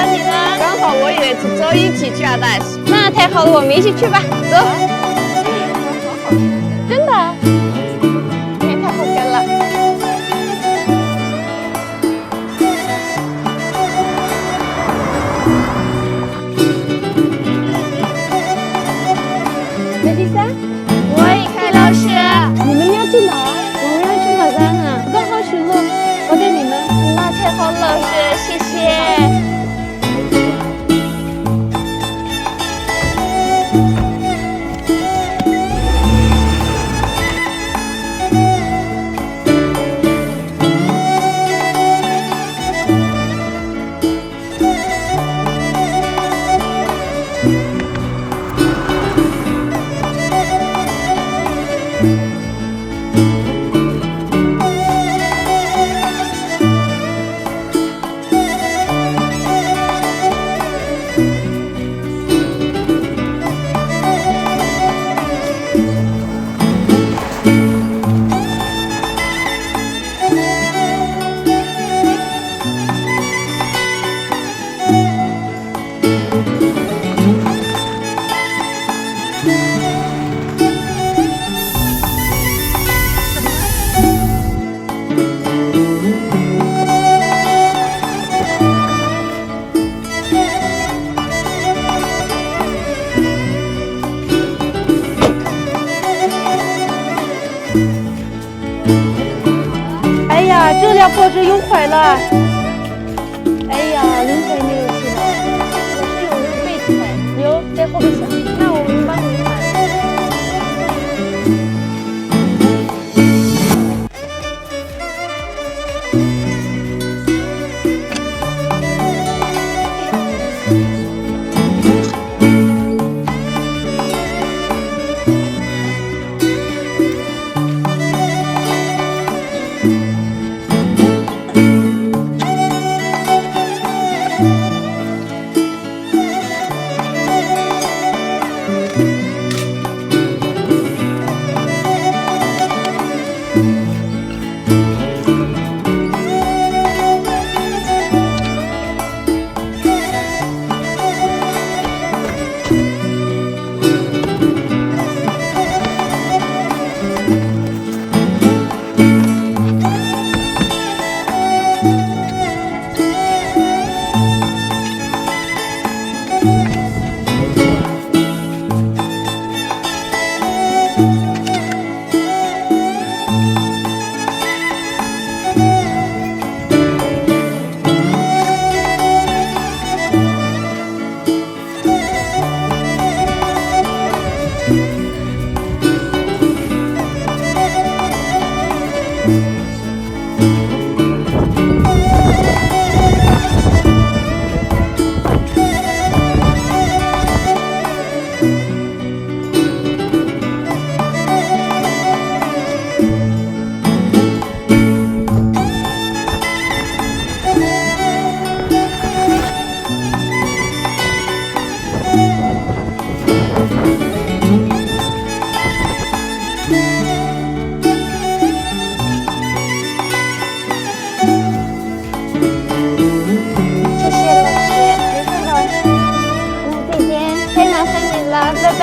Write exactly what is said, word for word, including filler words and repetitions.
你呢？刚好我也只周一起去阿大西。那太好了，我们一起去吧，走。真的？太好看了。Nafisa？喂，K老师。你们要去哪儿？我们要去马扎呢，刚好寻路，我带你们。那太好了，老师，谢谢。哎呀，这辆货车又坏了。哎呀，轮胎没有气了。我是有用备胎。有，在后备箱。那我们帮你换。谢谢老师。那再见，太麻烦您了，拜拜。